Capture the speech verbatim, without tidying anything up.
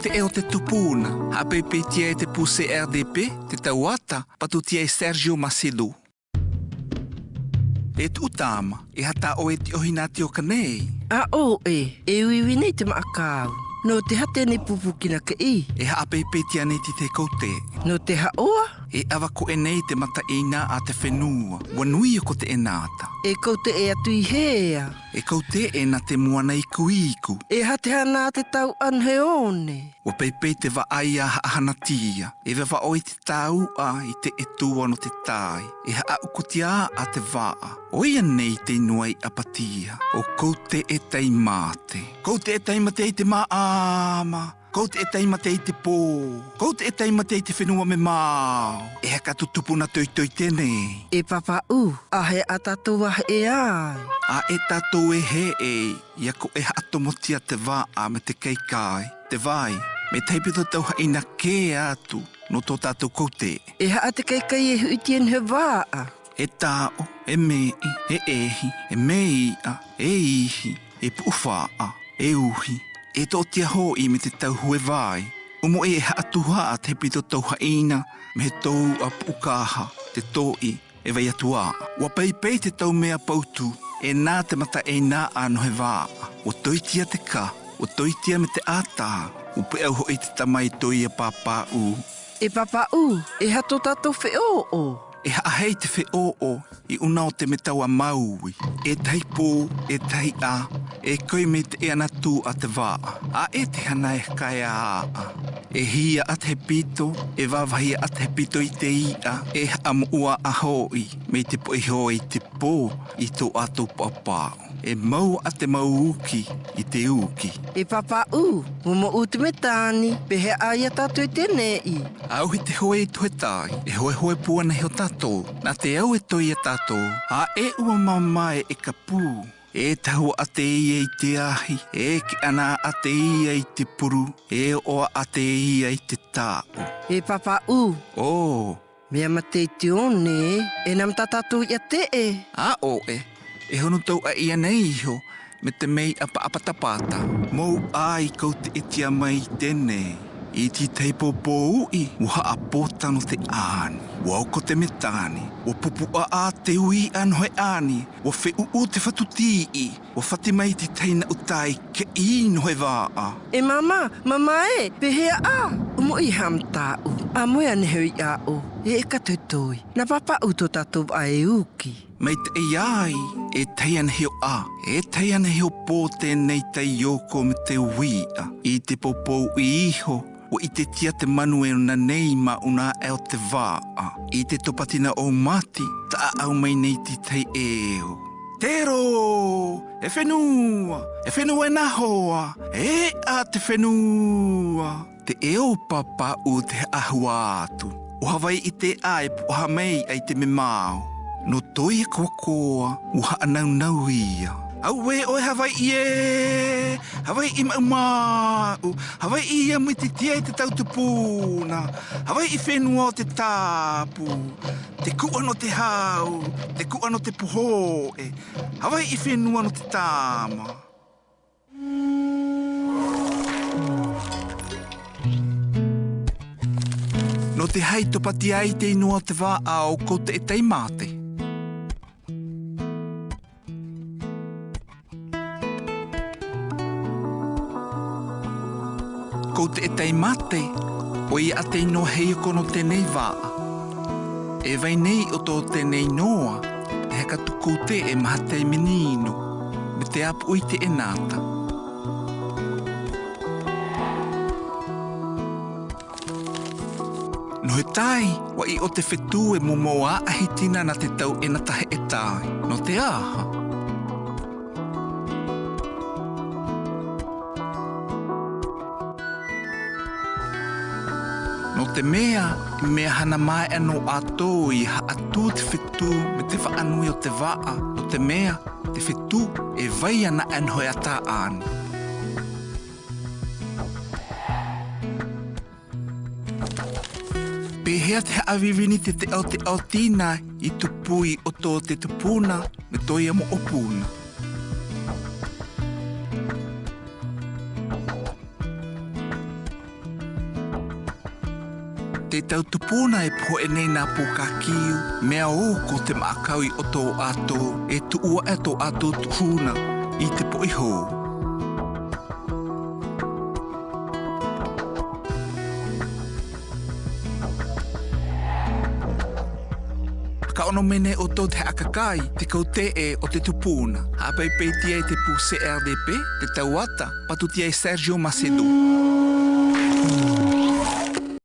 Te'e o te tupuna, ha'a peipei ti'a e te pū C R D P te tau ata, patu ti'a e Sérgio Macedo. E tu'u tama, e ha ta'oe ti'ohi na tio kanei? Ao'e, e uiuinei te ma'akau. Nō te ha tene pupu kina kei? E ha'a peipei ti'a nei ti te koute. Nō te haoa? E ava ko'enei te mataina a te fenua, ua nuioko te enata. E koute e atu i hea? E koute e na te moana ikuiku. E ha te hana a te tau anheone. Ua peipei te va'a ia ha'a hana ti'a. E vavaoi te tau'a i te etua nō te tai. E ha'a uku ti'a a te va'a. Oia nei te inua i apatia. O koute e taimate. Koute e taimate i te ma'ama. Koute e taimate i te pō. Koute e taimate i te fenua memao. E haka tutupu na toitoi tenei. E papa'u, a hea tatou a he'e ai? A e tatou e he'e, ia ko e ha'a tomo ti'a te va'a me te kaikai, te vai, me te hepito tau ha'ina ke atu, nō to tatou koute. E ha'a te kaikai e hu'i ti'a ne he va'a? E ta'o, e me'i, e ehi, e mei'a, e ihi, e pu'u fa'a, e uhi, e to'o ti'a ho'i me te tau hue vai. Umo'i e ha'a tuha'a te hepito tau ha'ina, me he to'u a pu'u kaha, te to'i, e vai atu a. Ua peipei te tau mea pautu, e na te mataina a nō he va'a. Ua to'i ti'a te ka, ua to'i ti'a me te ata, ua pe'au ho'i te tama i to'i a papa'u. E papa'u, e ha to tatou fe'o'o? E ha'a hei te fe'o'o, i una o te metau a maui. E tahi pō, e tahi a, e koi me te e ana tu a te va'a. A e te hana e haka e a a. E hi'a a te hepito, e vavahi a te hepito i te i'a, e ha'a mo'ua a ho'i, me i te po'i ho'i i te pō, i to ato papa'u. E mau a te mau uki, i te uki. E papa'u, ua mo'u te metani, pe hea ia tatou e tene'i? A uhi te hoe i to he tai, e hoehoe pua ne ho tatou, na te au e to'i a tatou, a e ua mamae e kapū. E tahua a te ia i te ahi, e ke ana a te ia i te puru, e o'oa a te ia i te ta'u. E papa'u. O. Mea mate i te one, e na mata tatou ia te'e. Ao'e, e hono tau a ia nei iho, me te mei a pa'apatapata. Mou ai koute e ti'a mai tenei. I te tahi pōpō u'i, ua ha'a pota nō te ani. Ua oko te metani, ua pupu a a te ui'a nō he ani, ua fe'u'u te fatu ti'i, ua fati mai te tahi na'u tai ke'i nō he va'a. E mama, mama e, pe hea a, umo'i ha mta'u, a moe ane he ui'a o, e e ka toitoi, na papa'u to tatou a e uki. Mai te ai, e tahi ane hio a, e tahi ane hio pō tenei tai oko me te ui'a, i te pōpō u'i iho, ua ite ti'a te manu e ona nei ma una e o te va'a. I te topa tina o mati, ta'a au mai nei te tai e o. Te ro, e fenua, e fenua e na hoa, e a te fenua. Te e o papa'u te ha'a hua atu. O havai i te ai pu'a mai ai te memao. Nō to'i e koakoa, ua ha'a naunau ia. Au e oe havai e, havai i ma'uma'u, havai i ia mui te ti'a i te tau tupuna, havai i fenua o te tapu, te ku'a nō te hau, te ku'a nō te puho'e, havai i fenua nō te tama. Nō te hai topa ti'a i te inua o te va'a o koute e taimate. Koute e taimate, oia a te inoa heioko nō tenei va'a. E vai nei o to tenei inoa, e haka tu koute e maha te menino, me te apu ui te enata. Nō he tai, ua i o te fetu e momo a ahi tina na te tau enata he e tai. Nō te aha? Nō te mea, mea hana mae ano ato i ha'a tu te fetu me te va'a nui o te va'a. Nō te mea, te fetu e vai ana ano he ata ani. Pe hea te ha'a vivini te te ao te ao tina i tupu i oto te tupuna, me to'i a mo opuna. Te tau tupuna e pohe nei na pukaki u, mea oko te ma'akawi o to ato, e tu'u ae to ato tuhuna i te po'i ho. Ka ono mene o to te ha'akakai, te kaute'e o te tupuna. Ha'apai pei tiai te pu C R D P, te tau ata, patu tiai Sergio Macedo.